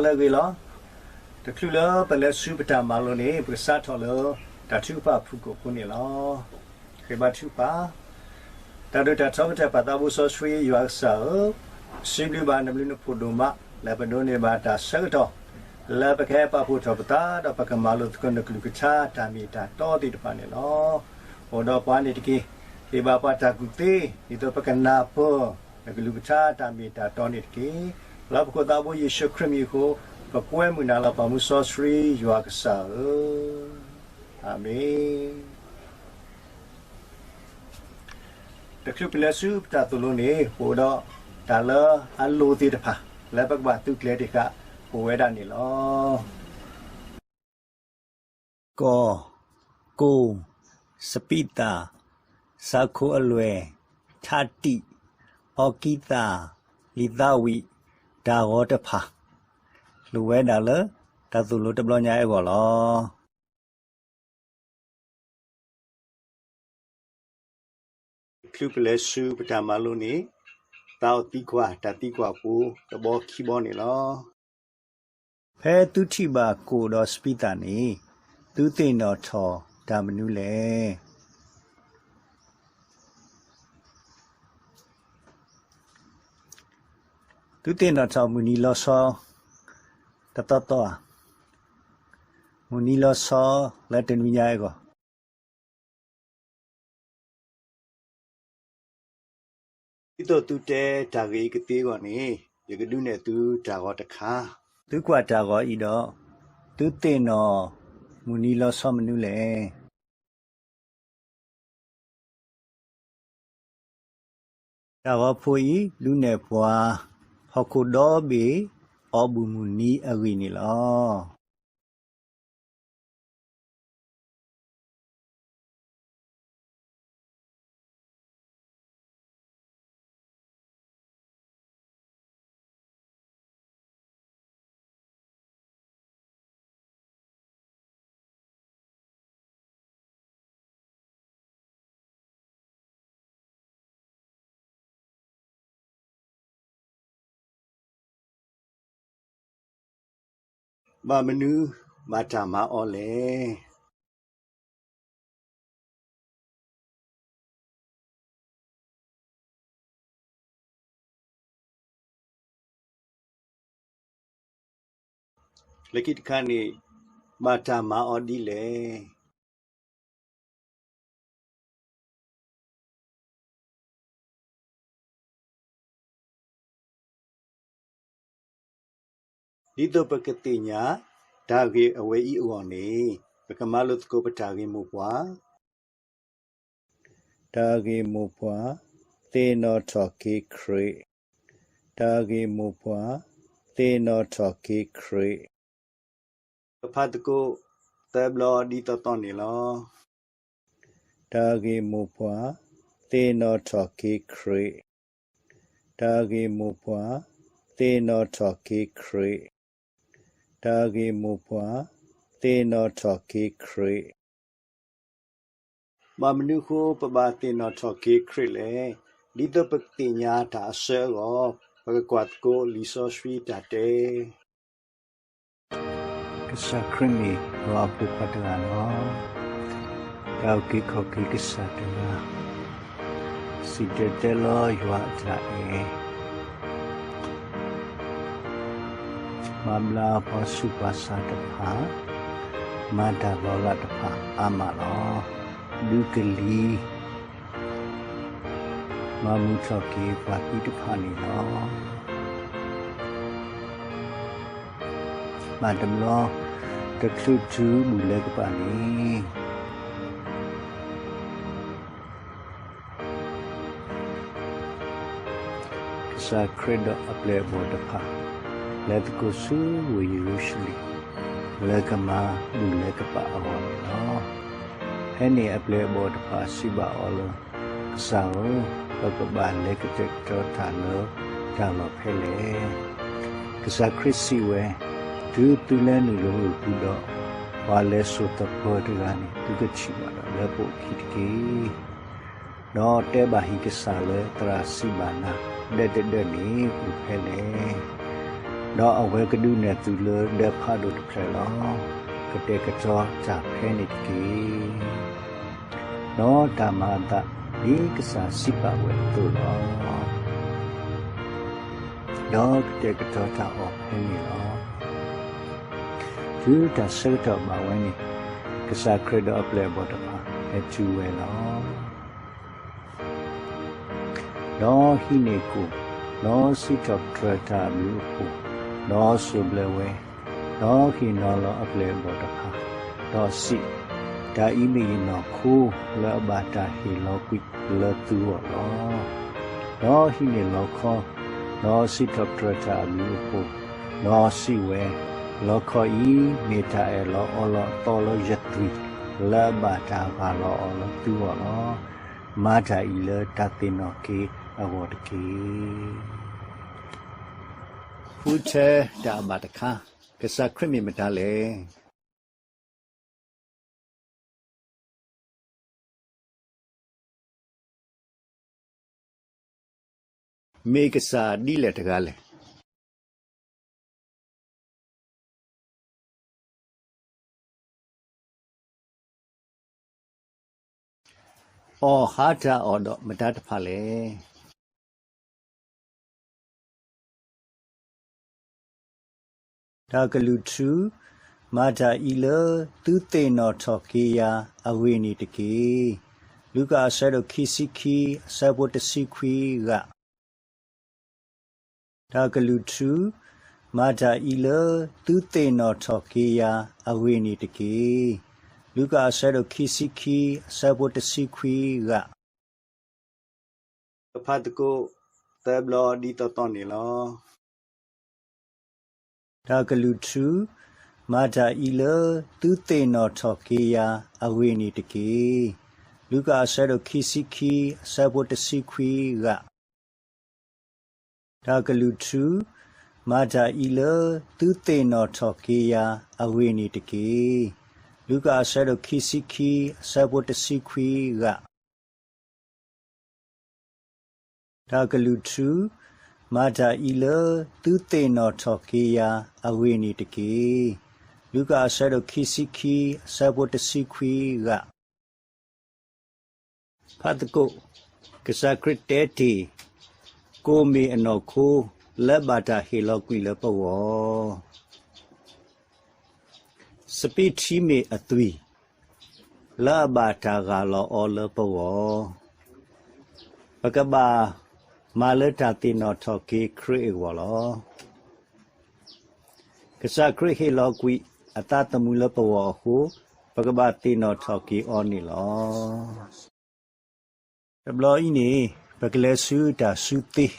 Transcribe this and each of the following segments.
လၢအဂ့ၤလီၤ. တချုးလၢပလဲၤဆူပတၢ်မၤလိန့ၣ် ပကစးထီၣ်လၢတၢ်ထုကဖၣ်ဖုၣ်ကိာ်ဖိန့ၣ်လီၤ. ဃ့ဘါထုကဖၣ်. တၢ်ဒိၣ်တၢ်ထီကတၢၢ်ပာ်သးဘိစီဆှံယွၤကစၢ်ဧၢ, ပစံးဘျုးဘၣ်နဘျုးနဖှိၣ်ဒိၣ်မး လၢပဒိးန့ၢ်ဘၣ်တၢ်ဆၢကတီၢ် လၢပကဟဲပာ်ဖှိၣ်ထီၣ်ပသး ဒီးပကမၤလိသကိးနကလုၢ်ကထါတၢ်မ့ၢ်တၢ်တီသ့ၣ်တဖၣ်န့ၣ်လီၤ. အိၣ်ဒီးပှၤန့ၣ်တက့ၢ်. ဟ့ၣ်ဘၣ်ပှၤတၢ်ကူၣ်သ့ ဒ်သိးပကနၢ်ပၢၢ်နကလုၢ်ကထါတၢ်မ့ၢ်တၢ်တီန့ၣ်တက့ၢ်. လၢပခိၣ်သးဘိယ့ၣ်ၡူးခရံာ်မံၤအဃိ ပကွဲမုာ်နၤလီၤ ပၢ်မူစီဆှံယွၤကစၢ်ဧၢ, အၤမ့ၣ်. တချုးပလဲၤဆူပတၢ်သိၣ်လိန့ၣ် ပအိၣ်ဒီးတၢ်လၢအလိၣ်သ့ၣ်တဖၣ် လၢပကဘၣ်သုးကျဲၤတ့ၢ်ဃာ် အိၣ်ဝဲဒၣ်န့ၣ်လီၤ. ကီၢ်, ကိၢ်, စပံးသၣ်, စးခိအလွဲၢ်, ထးတံး, အီကံသၣ်, လံာ်သးဝံၣ်, တၢ်ဂီၤတဖၣ် လိၣ်ဝဲဒၣ်လၢတၢ်သိၣ်လိတဘျီညါအဂီၢ်လီၤ. တချုးပလဲၤဆူပတၢ်မၤလိန့ၣ် သးအိၣ်သံကွၢ်တၢ်သံကွၢ်ဖိတဘီခံဘီန့ၣ်လီၤ. ဖဲသုထံၣ်ဘၣ်ကိၢ်ဒီးစပံးသၣ်န့ၣ် သုသ့ၣ်နီၣ်ထီၣ်တၢ်မနုၤလဲၣ်. သုသ့ၣ်နီၣ်ထီၣ်မုၢ်နံၤလီၤဆီ တသီသီဧါ. မုၢ်နံၤလီၤဆီလၢတနွံညါအဂီၢ် ဒ်သိးသုတဲတၢ်ဂ့ၢ်အံၤကသ့အဂီၢ်န့ၣ် ယကဒုးနဲၣ်သုတၢ်ဂီၤတခါ. သုကွၢ်တၢ်ဂီၤအံၤဒီး သုသ့ၣ်နီၣ်မုၢ်နံၤလီၤဆီမနုၤလဲၣ်. တၢ်ဂီၤဖိအံၤ ဒုးနဲၣ်ပှၤ ဟီၣ်ခိၣ်ဒီဘ့ၣ် အီၣ်ဘူၣ်မုၢ်နံၤအဂ့ၢ်န့ၣ်လီၤ. ဘၣ်မနုၤဘၣ်တၢ်မၤအီၤလဲၣ်. လၢခံတခါန့ၣ် ဘၣ်တၢ်မၤအီၤဒ်လဲၣ်. ဒ်သိးပကသ့ၣ်ညါတၢ်ဂ့ၢ်အဝဲအံၤအဂီၢ်န့ၣ် ပကမၤလိသကိးပတၢ်ဂ့ၢ်မိၢ်ပှၢ်. တၢ်ဂ့ၢ်မိၢ်ပှၢ်, သ့ၣ်နီၣ်ထီၣ်က့ၤခရံာ်. တၢ်ဂ့ၢ်မိၢ်ပှၢ်, သ့ၣ်နီၣ်ထီၣ်က့ၤခရံာ်. ပဖးသကိးသၢဘျီဒ်သိးသိးန့ၣ်လီၤ. တၢ်ဂ့ၢ်မိၢ်ပှၢ်, သ့ၣ်နီၣ်ထီၣ်က့ၤခရံာ်. တၢ်ဂ့ၢ်မိၢ်ပှၢ်, သ့ၣ်နီၣ်ထီၣ်က့ၤခရံာ်. တၢ်ဂ့ၢ်မိၢ်ပှၢ်, သ့ၣ်နီၣ်ထီၣ်က့ၤခရံာ်. ဘၣ်မနုၤအဃိပဘၣ်သ့ၣ်နီၣ်ထီၣ်က့ၤခရံာ်လဲၣ်. ဒ်သိးပကသ့ၣ်ညါတၢ်အဆၢအဂီၢ်, ပကကွၢ်သကိးလံာ်စီဆှံတၢ်တဲ ကစၢ်ခရံာ်မ့ၢ်ပှၤအဖိခွါတဂၤလီၤ. တၢ်အုၣ်က့ၤခီၣ်က့ၤကစၢ်တဂၤ, စံၣ်တဲၤတဲလီၤယွၤအတၢ်အဲၣ်, မၤဘျါပှၤဆူးပှၤဆါတဖၣ်, မၤတၢ်လီၤလးတဖၣ်အါမးလီၤ. ဒုးကလံၤ မၤမုာ်ထီၣ်က့ၤပှၤသံတဖၣ်န့ၣ်လီၤ. ဘၣ်တဘျီ တချုးတုၤဘူၣ်လဲၤကပၤန့ၣ်, ကစၢ်ခရံာ်ဒီးအပျဲၢ်အဘီၣ်တဖၣ် လဲၤသကိးဆူဝ့ၢ်ယရူၤၡလ့ၣ် လၢကမၤဘူၣ်လဲၤကပၤအဂီၢ်န့ၣ်လီၤ. ဖဲန့ၣ်အပျဲၢ်အဘီၣ်တဖၣ်စံးဘၣ်အီၤလၢ ကစၢ်ဧၢ, ပကဘၣ်လဲၤကတဲာ်ကတီၤတၢ်လၢတၢ်လီၢ်ဖဲလဲၣ်. ကစၢ်ခရံာ်စံးဝဲ, တုၤသုလဲၤနုာ်လၢဝ့ၢ်ပူၤဒီး ပှၤလဲၤစိာ်သပၢၤတဂၤန့ၣ် သုကထံၣ်ဘၣ်ဒီး လဲၤပိာ်အခံတက့ၢ်. ဒီးတဲဘၣ်ဟံၣ်ကစၢ်လၢသရၣ်စံးဘၣ်နၤ, ဒၢးတဒၢးန့ၣ်အိၣ်ဖဲလဲၣ်. ဒီးအဝဲကဒုးနဲၣ်သုလၢဒၢးဖးဒိၣ်တဖျၢၣ်လီၤ. ကတဲာ်ကတီၤတၢ်ဖဲန့ၣ်တက့ၢ်. ဒီးတၢ်မၤအသးဒ်ကစၢ်စံးပာ်ဝဲအသိးလီၤ. ဒီးကတဲာ်ကတီၤတၢ်အီၣ်ဖဲန့ၣ်လီၤ. တုၤတၢ်ဆၢကတီၢ်ဘၣ်ဝဲန့ၣ်, ကစၢ်ခရံာ်ဒီးအပျဲၢ်အဘီၣ်တဖၣ်ဟဲတုၤဝဲလီၤ. ဒီးဟံးန့ၢ်ကိၣ်, ဒီးစံးထီၣ်ပတြၢၤတၢ်အဘျုးအဖှိၣ်, ဒီးစိၢ်ဘျဲးဝဲ, ဒီးဟ့ၣ်နီၤလီၤအပျဲၢ်အဘီၣ်တဖၣ်, ဒီးစံး, တၢ်အံၤမ့ၢ်ယနီၢ်ခိလၢအဘၣ်တၢ်ဟ့ၣ်လီၤကွံာ်လၢသုဂီၢ်လီၤ. ဒီးဟံးန့ၢ်လီခီ, ဒီးစံးထီၣ်ပတြၢၤတၢ်အဘျုးအဖှိၣ်, ဒီးစံးဝဲ, လီခီအံၤမ့ၢ်တၢ်အၢၣ်လီၤအီလီၤအသီလၢယသွံၣ်, လၢအဘၣ်တၢ်ဂၢ်လီၤအီၤလၢသုဂီၢ်လီၤ. မၤတၢ်အံၤလၢတၢ်သ့ၣ်နီၣ်က့ၤအဂီၢ်တက့ၢ်. ဃုထၢတၢ်အဘၣ်တခါ, ကစၢ်ခရံာ်မ့ၢ်မတၤလဲၣ်. မ့ၢ်ကစၢ်ဒ်လဲၣ်တဂၤလဲၣ်. အီၣ်ဟါတၢ်အီၣ်ဒီးမတၤတဖၣ်လဲၣ်. တၢ်ကလုၢ်ထူ, မၤတၢ်အံၤလၢသုသ့ၣ်နီၣ်ထီၣ်က့ၤယၤအဂ့ၢ်န့ၣ်တက့ၢ်. လူၤကၣ်အဆၢဒိၣ်ခံဆံခံ, အဆၢဖိတဆံခွံဂၤ. တၢ်ကလုၢ်ထူ, မၤတၢ်အံၤလၢသုသ့ၣ်နီၣ်ထီၣ်က့ၤယၤအဂ့ၢ်န့ၣ်တက့ၢ်. လူၤကၣ်အဆၢဒိၣ်ခံဆံခံ, အဆၢဖိတဆံခွံဂၤ. ဖးသကိးသၢဘျီဒ်သိးသိးန့ၣ်လီၤ. တၢ်ကလုၢ်ထူ, မၤတၢ်အံၤလၢသုသ့ၣ်နီၣ်ထီၣ်က့ၤယၤအဂ့ၢ်န့ၣ်တက့ၢ်. လူၤကၣ်အဆၢဒိၣ်ခံဆံခံ, အဆၢဖိတဆံခွံဂၤ. တၢ်ကလုၢ်ထူ, မၤတၢ်အံၤလၢသုသ့ၣ်နီၣ်ထီၣ်က့ၤယၤအဂ့ၢ်န့ၣ်တက့ၢ်. လူၤကၣ်အဆၢဒိၣ်ခံဆံခံ, အဆၢဖိတဆံခွံဂၤ. တၢ်ကလုၢ်ထူ, မၤတၢ်အံၤလၢသုသ့ၣ်နီၣ်ထီၣ်က့ၤယၤအဂ့ၢ်န့ၣ်တက့ၢ်. လူၤကၣ်အဆၢဒိၣ်ခံဆံခံ, အဆၢဖိတဆံခွံဂၤ. ဖးသကိး, ကစၢ်ခရံာ်တဲတ့ၢ်, ကိၣ်မ့ၢ်အနီၢ်ခိလၢဘၣ်တၢ်ဟ့ၣ်လီၤကွံာ်လၢပဂီၢ်, စပံးထံမ့ၢ်အသွံၣ်လၢအဘၣ်တၢ်ဂၢ်လီၤအီၤလၢပဂီၢ်, ပကဘၣ်မၤလၢတၢ်သ့ၣ်နီၣ်ထီၣ်က့ၤခရံာ်အဂီၢ်လီၤ. ကစၢ်ခရံာ်ဟ့ၣ်လီၤကွံာ်အသးသမူလၢပဂီၢ်အဃိ, ပကဘၣ်သ့ၣ်နီၣ်ထီၣ်က့ၤအီၤန့ၣ်လီၤ. တဘျီအံၤန့ၣ်, ပကလဲၤဆူတၢ်စုသ့.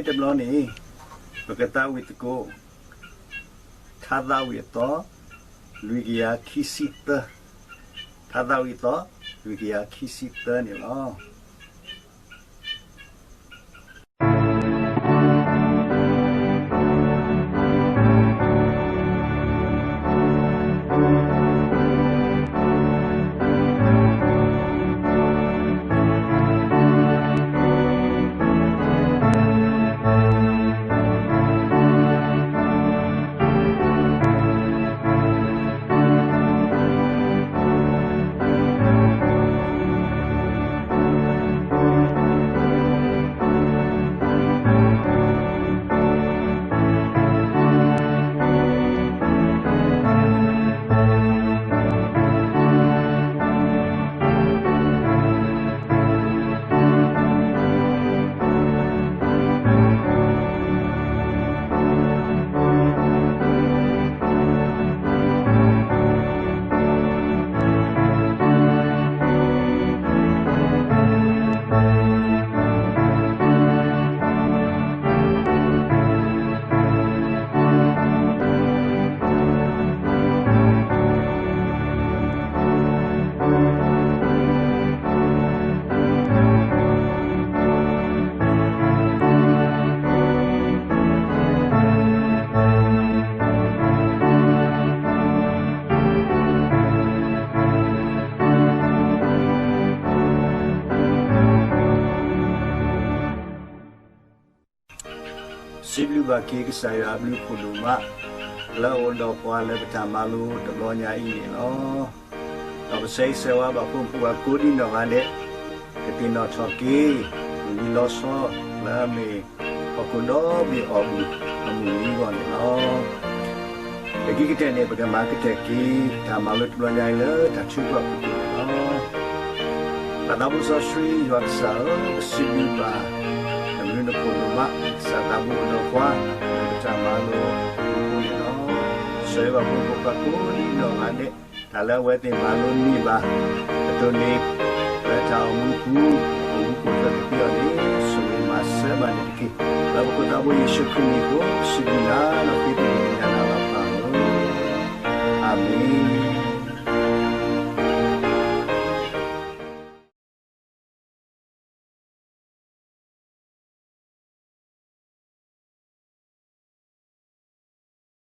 တဘျီန့ၣ် ပကသးဝံၣ်သကိး ထါသးဝံၣ်အသီ လွံၢ်ကယၤခံဆံသၢ, ထါသးဝံၣ်အသီ လွံၢ်ကယၤခံဆံသၢန့ၣ်လီၤ. စံးဘျုးဘၣ်က့ၤကစၢ်ယွၤအဘျုးအဖှိၣ်ဒိၣ်မး လၢအအိၣ်ဒီးပှၤလၢပတၢ်မၤလိတဘျီညါအံၤန့ၣ်လီၤ. ဒီးပဆၢဂ့ၤဆၢဝါဘၣ်ဖိမုၣ်ဖိခွါကိးဒံနီၢ်ဂၤဒဲး ကသ့ၣ်နီၣ်ထီၣ်က့ၤ မုၢ်နံၤလီၤဆီ လၢအမ့ၢ်ဟီၣ်ခိၣ်ဒီဘ့ၣ်အီၣ်ဘူၣ်အမုၢ်နံၤအဂီၢ်န့ၣ်လီၤ. လၢခံကတၢၢ်န့ၣ် ပကမၤကတၢၢ်က့ၤ တၢ်မၤလိတဘျီညါအံၤလၢတၢ်ထုကဖၣ်အပူၤန့ၣ်လီၤ. ပၢ်သးဘိစီဆှံယွၤကစၢ်ဧၢ, ပစံးဘျုးဘၣ် နဘျုးနဖှိၣ်ဒိၣ်မး ကစၢ်သးဘိကဒီးပှၤ လၢပတၢ်မၤလိအပူၤန့ၣ်လီၤ. ဆၢဂ့ၤဘၣ်ဖိမုၣ်ဖိခွါကိးဒံနီၢ်ဂၤဒဲး တၢ်လၢအဝဲသ့ၣ်မၤလိန့ၢ်ဘၣ် အတိၢ်န့ၣ် လၢတၢ်အိၣ်မူပူၤ အိၣ်မူပိာ်ထွဲကသ့အီၤန့ၣ် ဆိၣ်ဂ့ၤမၤစၢၤဘၣ်န့ၣ်တက့ၢ်. လၢပခိၣ်သးဘိယ့ၣ်ၡူးခရံာ်မံၤအဃိ ပစံးဘျုးနၤ ဒီးဃ့တ့ၢ်န့ၣ်